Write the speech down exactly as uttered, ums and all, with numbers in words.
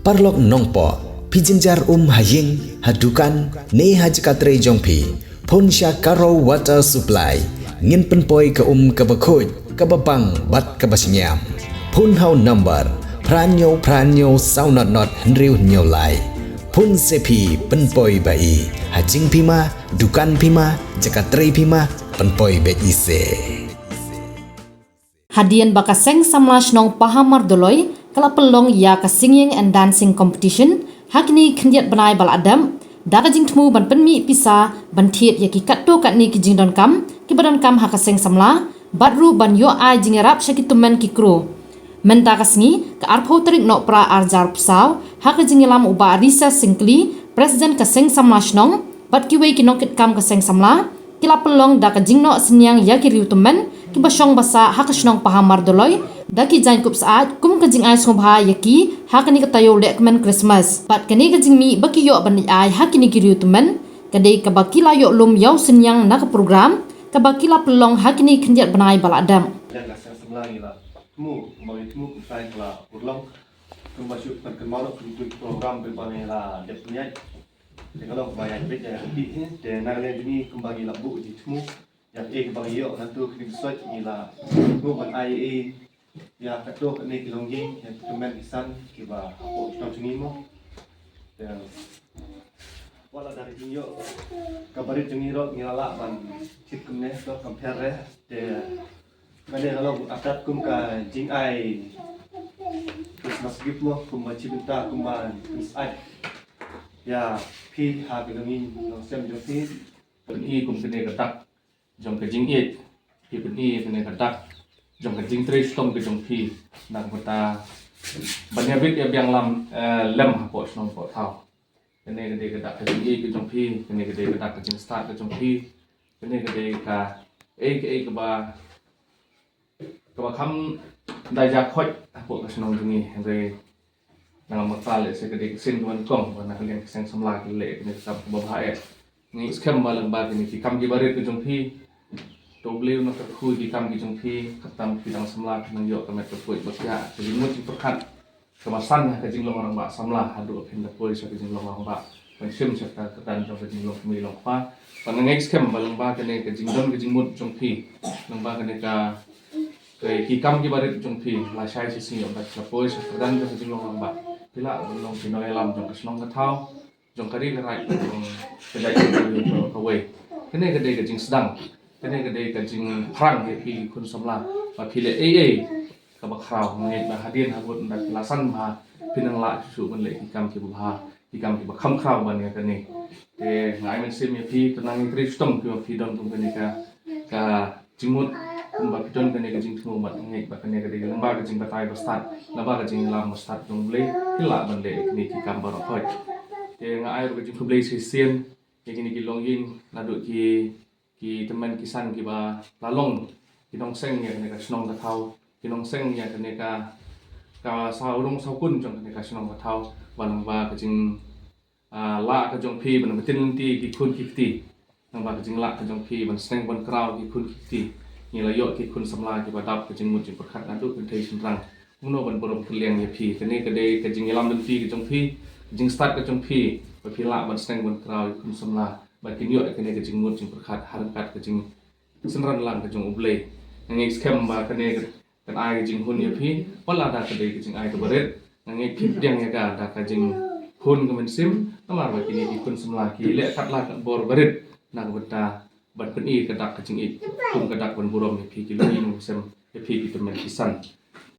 Paralok nongpoh, phi jynjar um ha ïing, ha dukan, ne ha jaka trei jong phi, phone sha Karo Water Supply. Ngin pynpoi ka um kaba khuid, kaba bang bad kaba shngiam. Phone ha u number phra hynñiew phra hynñiew saw not not hynriew hynñiew lai. Phone se phi, pynpoi ba i. Ha jingphi ma, dukan phi ma, jaka trei phi ma, pynpoi beit i se. Hadien ba ka Seng Samla Shnong Pahammar Dolloi ka la pynlong ïa ka Singing and Dancing Competition ha kine khyndiat bnai ba la dep, da ka jingthmu ban pynmih pisa ban thied ïa ki katto katne ki jingdonkam kiba donkam ha ka Seng Samla, bad ruh ban ïoh ai jingïarap sha ki tymmen ki kro. Mynta ka sngi, ka arphew tarik Nohprah arhajar arphew saw, ha ka jingïalam u Bah Risa Syngkli, President ka Seng Samla Shnong, bad kiwei ki nongkitkam ka Seng Samla, ki la pynlong da ka jingnoh synñiang ïa ki riewtymmen kiba shong ba sah ha ka shnong Pahammar Dolloi, da ki jaiñkup syaid kum ka jingai sngewbha ïa ki ha kane ka taïew lehkmen Krismas. Bad kane ka jingmih ba ki ïoh ban leit ai ha kine ki riewtymmen ka dei kaba ki la ïoh lum ïa u synñiang na ka program kaba ki la pynlong ha kine khyndiat bnai ba la dep. Leng ka Seng Samla ngi la thmu, kumba ngi thmu kumta ngi la pynlong, kumba shu pynkynmaw ruh kumtu ki program ba ngi la dep ngi ïaid. Te ka long ba ïaid beit ïaid beit hi, te na ka liang jong ngi kumba ngi la buh jingthmu ïa kaei kaba ngi ïoh na tu kine ki soit, ngi la thmu ban ai ei ïa katto katne ki longïing ïa ki tymmen ki san kiba hapoh shnong jong ngi mo. Te wat la da ka jingïoh kaba rit jong ngi ruh ngi la lah ban thied kumne, to kam pher re. Te kane ka long artat kum ka jingai Christmas gift mo, kumba shi bynta kumba pynsyaid ïa phi ha ka longïing longsem jong phi. Pyni kum kane ka dak jong ka jingïeit, phi pyni kane ka dak jong ka jingtrei shitom ka jong phi, na ka bynta ban ïa bit ïa biang lam, eh, lem hapoh shnong hapoh thaw. Kane ka dei ka dak ka jingïeit ka jong phi, kane ka dei ka dak ka jingstad ka jong phi, kane ka dei kaei kaei kaba, kaba kham da ïa khot hapoh ka shnong jong ngi, hynrei nang mynta lehse ka dei ka sien kaba nyngkong ba na ka liang ka Seng Samla ki leh kane ka kam kaba bha eh. Ngi skhem ba lyngba kine ki kam kiba rit ka jong phi, to U Blei un kyrkhu ïa ki kam ki jong phi, khamtam phi dang samla phi nang ïoh ka met ka poi ba phi ïa ka jingmut jingpyrkhat kaba san ha ka jinglong rangbah samla haduh ba phin da poi sha ka jinglong rangbah, ban shim sha ka kyrdan jong ka jinglong kmie long kpa. Bad nga ngeit skhem ba lyngba kane ka jingdon ka jingmut jong phi, lyngba kane ka, ka ki kam kiba rit jong phi, lashai shisngi ynda phi la poi sha ka kyrdan jong ka jinglong rangbah, phi lah ban long ki nongïalam jong ka shnong ka thaw, jong ka ri ka raid, jong ka jaitbynriew kawei. Kane ka dei ka jingsdang, kane ka dei ka jingphrang ïa phi ki khun samla ba phi leh ei ei kaba khraw. Nga ngeit ba hadien habud ynda phi la san bha, phin nang lah shuh shuh ban leh ki kam kiba bha, ki kam kiba kham khraw ban ïa kane. Te nga ai mynsiem ïa phi, to nang ïatrei shitom kiba phi don kum kane ka, ka jingmut, kumba phi don kane ka jingthmu, bad nga ngeit ba kane ka dei lyngba ka jingbatai ba stad, lyngba ka jingïalam ba stad jong U Blei, phi lah ban leh kine ki kam baroh khoit. Te nga ai ruh ka jingkhublei shisien ïa kine ki longïing naduh ki, ki tymmen ki san kiba la long ki nongseng ïa kane ka shnong ka thaw, ki nongseng ïa kane ka, ka saw rung saw kun jong kane ka shnong ka thaw, ba lyngba ka jing, ah, lah ka jong phi ban batin lynti ki khun ki kti, lyngba ka jinglah ka jong phi ban sneng ban kraw ki khun ki kti, ngi la ïoh ki khun samla kiba dap ka jingmut jingpyrkhat naduh kynthei shynrang. Kumno ban burom kylliang ïa phi? Kane ka dei ka jingïalam lynti ka jong phi, ka jingstad ka jong phi, ba phi lah ban sneng ban kraw ki khun samla, ba kin ïoh ïa kane ka jingmut jingpyrkhat ha ryngkat ka jingsynran lang ka jong U Blei. Nga ngeit skhem ba kane ka, kan ai ka jinghun ïa phi, wat la da ka dei ka jingai kaba rit. Nga ngeit phin pdiang ïa ka da ka jinghun ka mynsiem, namar ba kine ki khun samla ki leh katba lah ka bor ba rit na ka bynta ban pyni ka dak ka jingïeit, kum ka dak ban burom ïa phi ki longïing longsem, ïa phi ki tymmen ki san.